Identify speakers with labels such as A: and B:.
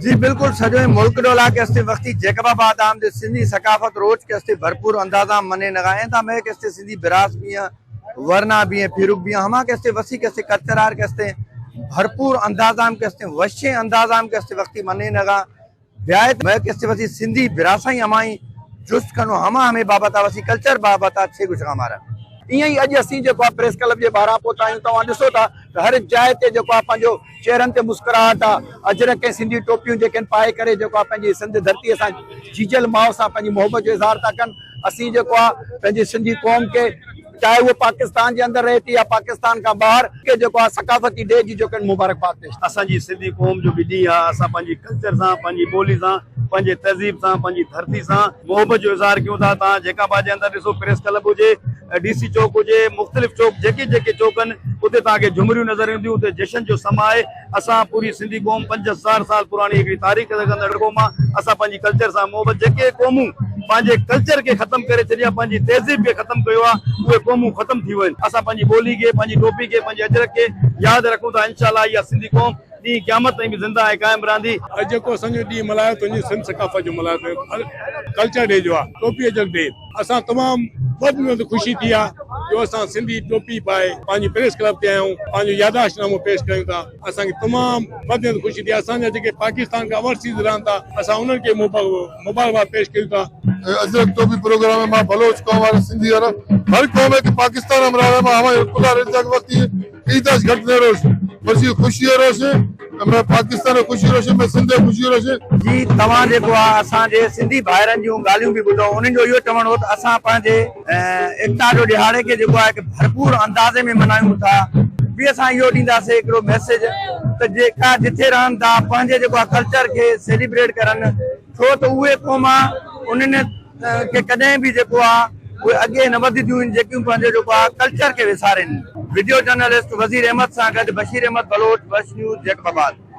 A: جي بلڪل سڄو ئي ملڪ ڏولا ڪيستي وقتي جيڪب آباد آمد سنڌي ثقافت روچ ڪيستي ڀرپور اندازا مني نغا ايندا مئي ڪيستي سنڌي براس بيئن ورنا بيئن ڦيرڪ بيئن هما ڪيستي وسي ڪيستي ڪلچرار ڪيستي ڀرپور اندازام ڪيستي وشين اندازام ڪيستي وقتي مني نغا بيايت مئي ڪيستي وسي سنڌي براسائي همائي جست کنو هما همي بابتا وسي ڪلچر بابتا ڇي گشغا مارا.
B: ايئن ئي اڄ اسين جيڪو آهي پريس ڪلب جي ٻاهران پهتا آهيون توهان ڏسو ٿا ته هر جاء تي جيڪو آهي پنهنجو چهرن تي مسڪراهٽ آهي اجرڪ ۽ سنڌي ٽوپيون جيڪي آهن پائي ڪري جيڪو آهي پنهنجي سنڌ ڌرتي سان جيجل ماء سان پنهنجي محبت جو اظهار ٿا ڪن اسين جيڪو آهي پنهنجي سنڌي قوم کي چاهي اهو پاڪستان جي اندر رهي ٿي يا پاڪستان کان ٻاهر کي جيڪو آهي ثقافتي ڊي جي جيڪو آهن مبارڪباد پيش
C: اسان جي سنڌي قوم جو به ڏينهن آهي اسان پنهنجي ڪلچر سان پنهنجي ٻولي سان پنهنجي تهذيب سان پنهنجي ڌرتي سان محبت جو اظهار ڪيون ٿا توهان جيڪب آباد جي اندر ڏسو پريس ڪلب هجي ڊي سي چوڪ هجي مختلف چوڪ جيڪي جيڪي چوڪ آهن اتي توهان کي جهمريون نظر اينديون اتي جشن جو سما آهي اسان پوري سنڌي قوم 5000 سال پراڻي هڪڙي تاريخ رکندڙ قوم آهي اسان پنهنجي ڪلچر سان محبت جيڪي قومون پنهنجي ڪلچر کي ختم ڪري ڇڏيا پنهنجي تهذيب کي ختم ڪيو آهي اهي قومون ختم ٿي ويون اسان پنهنجي ٻولي کي پنهنجي ٽوپي کي پنهنجي اجرڪ کي ياد رکون ٿا انشاء الله اها سنڌي قوم ڏينهن قيامت تائين به زنده ۽ قائم رهندي.
D: اڄ جيڪو اسان جو ڏينهن ملهايو ٿو وڃي سنڌ ثقافت جو ملهايو ٿو وڃي ڪلچر ڊي جو آهي ٽوپي اجرڪ ڊي اسان تمام وڌ ۾ وڌ خوشي ٿي آهي جو اسان سنڌي ٽوپي پائي پنهنجي پريس ڪلب تي آيا آهيون پنهنجو ياداشت نامو پيش ڪريون ٿا اسان کي تمام وڌ ۾ وڌ خوشي ٿي آهي اسان جا جيڪي پاڪستان کان اوورسيز رهن ٿا اسان انهن کي مبارڪباد پيش ڪريون ٿا.
E: اجرڪ ٽوپي پروگرام ۾ مان بلوچ قوم وارا سنڌي وارا هر قوم کي پاڪستان ۾ رهڻ مان هوا کلا رزق وقت عيد اش گهٽ نه روش خوشي خوشي روش ۾ پاڪستان خوشي روش ۾ سنڌ خوشي روش.
A: جي توهان جيڪو آ اسان جي سنڌي ڀائرن جون ڳالهيون به ٻڌو انهن جو اهو چوڻ هو ته اسان پنهنجي ايڪتا جو ڏهاڙي کي جيڪو آ هڪ ڀرپور اندازي ۾ ملهايون ٿا به اسان اهو ڏينداسي هڪڙو ميسيج ته جيڪا جٿي رهن ٿا پنهنجي جيڪو آ ڪلچر کي سيليبريٽ ڪرن ڇو ته اهي قوما انهن کي ڪڏهن به جيڪو آ اهي اڳي نه وڌنديون آهن جيڪيون پنهنجو جيڪو آ ڪلچر کي وسارين. وڊيو جرنلسٽ وزير احمد سان گڏ بشير احمد بلوچ، وش نيوز، جيڪب آباد.